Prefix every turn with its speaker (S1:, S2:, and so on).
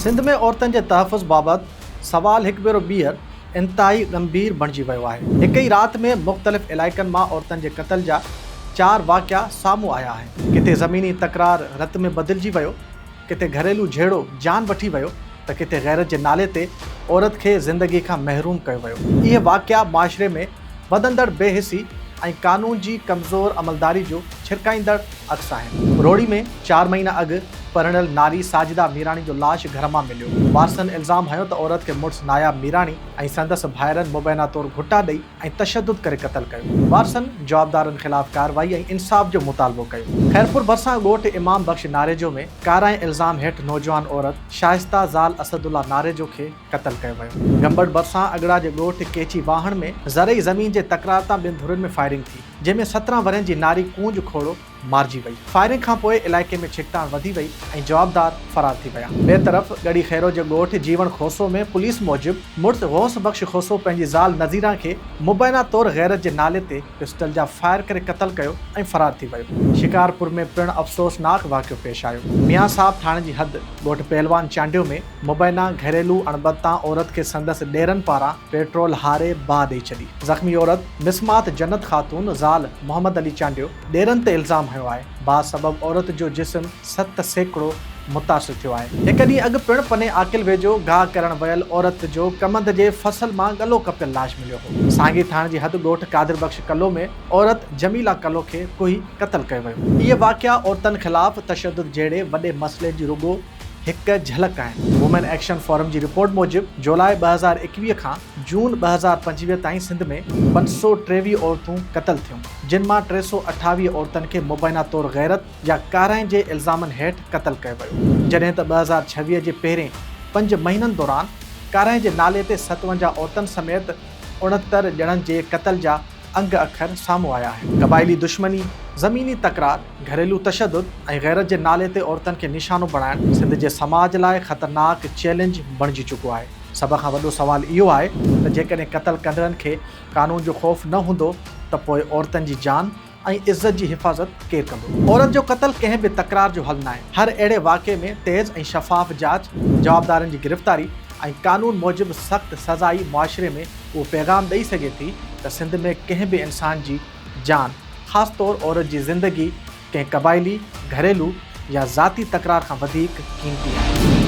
S1: سنڌ ۾ عورتن جي تحفظ بابت سوال هڪ ڀيرو ٻيهر انتهائي ڳنڀير بڻجي ويو آهي. هڪ ئي رات ۾ مختلف علائقن مان عورتن جي قتل جا چار واقعا سامهون آيا آهن. ڪٿي زميني تڪرار رت ۾ بدلجي ويو، ڪٿي گهريلو جهيڙو جان وٺي ويو ته ڪٿي غيرت جي نالي تي عورت کي زندگي کان محروم ڪيو ويو. اهي واقعا معاشري ۾ وڌندڙ بي حسي ۽ قانون جي ڪمزور عملداري جو ڇرڪائيندڙ عڪس آهن. روهڙي ۾ چار مهينا اڳ پرڻيل ناري ساجده ميراڻي جو لاش گهر مان مليو. وارثن الزام هنيو ته عورت کي مڙس ناياب ميراڻي ۽ سندس ڀائرن مبينا طور گهٽا ڏئي ۽ تشدد ڪري قتل ڪيو. وارثن جوابدارن خلاف ڪارروائي ۽ انصاف جو مطالبو ڪيو. خيرپور ڀرسان ڳوٺ امام بخش ناريجو ۾ ڪارائين الزام هيٺ نوجوان عورت شائسته زال اسدالله ناريجو کي قتل ڪيو ويو. گمبٽ ڀرسان اڳڙا جي ڳوٺ ڪيچي واهڻ ۾ زرعي زمين جي تڪرار تان ٻن ڌرين ۾ فائرنگ ٿي، جنهن ۾ 17 ورهين جي ناري ڪونج کوڙو مارجي وئي. فائرنگ کانپوء علائقي ۾ ڇڪتاڻ وڌي وئي ۽ جوابدار فرار ٿي ويا. ٻئي طرف ڳڙهي خيرو جي ڳوٺ جيوڻ کوسو ۾ پوليس موجب مڙس غوث بخش کوسو پنهنجي زال نذيران کي مبينا طور غيرت جي نالي تي پسٽل جا فائر ڪري قتل ڪيو ۽ فرار ٿي ويو. شڪارپور ۾ پڻ افسوسناڪ واقعو پيش آيو. ميان صاحب ٿاڻي جي حد ڳوٺ پهلوان چانڊيو ۾ مبينا گهريلو اڻبت تان عورت کي سندس ڏيرن پاران پيٽرول هاري باهه ڏئي ڇڏي. زخمي عورت مسمات جنت خاتون زال محمد علي چانڊيو ڏيرن تي الزام هنيو آهي. باهه سبب عورت جو جسم 7% متاثر ٿيو آهي. هڪ ڏينهن اڳ پڻ پني عاقل ويجهو گاهه ڪرڻ ويل عورت جو ڪمند جي فصل مان ڳلو ڪپيل لاش مليو هو. سانگي ٿاڻي جي حد ڳوٺ قادر بخش ڪلو ۾ عورت جميلا ڪلو کي ڪهي قتل ڪيو ويو. اهي واقعا عورتن خلاف تشدد جهڙي وڏي مسئلي جي رڳو هڪ جهلڪ آهن. وومين ايڪشن فورم جي رپورٽ موجب جولاء 2021 کان جون 2025 تائين سنڌ ۾ 523 عورتون قتل ٿيون، جن مان 328 عورتن کي مبينا طور غيرت يا ڪارائين جي الزامن هيٺ قتل ڪيو ويو، جڏهن ته 2026 جي پهرين پنج مهينن دوران ڪارائين جي نالي تي 57 عورتن سميت 69 ڄڻن جي قتل جا انگ اکر سامهون آيا آهن. قبائلي دشمني، زميني تڪرار، گهريلو تشدد ۽ غيرت جي نالي تي عورتن کي نشانو بڻائڻ سنڌ جي سماج لاء خطرناڪ چئلينج بڻجي چڪو آهي. سڀ کان وڏو سوال اهو آهي ته جيڪڏهن قتل ڪندڙن کي قانون جو خوف نه هوندو ته پوء عورتن جي جان ۽ عزت جي حفاظت ڪير ڪندو؟ عورت جو قتل ڪنهن به تڪرار جو حل ناهي. هر اهڙي واقعي ۾ تيز ۽ شفاف جاچ، جوابدارن جي گرفتاري ۽ قانون موجب سخت سزا ئي معاشري ۾ اهو پيغام ڏئي سگهي ٿي ته سنڌ ۾ ڪنهن به انسان جي جان، خاص طور عورت جي زندگي ڪنهن قبائلي، گهريلو يا ذاتي تڪرار کان وڌيڪ قيمتي آهي.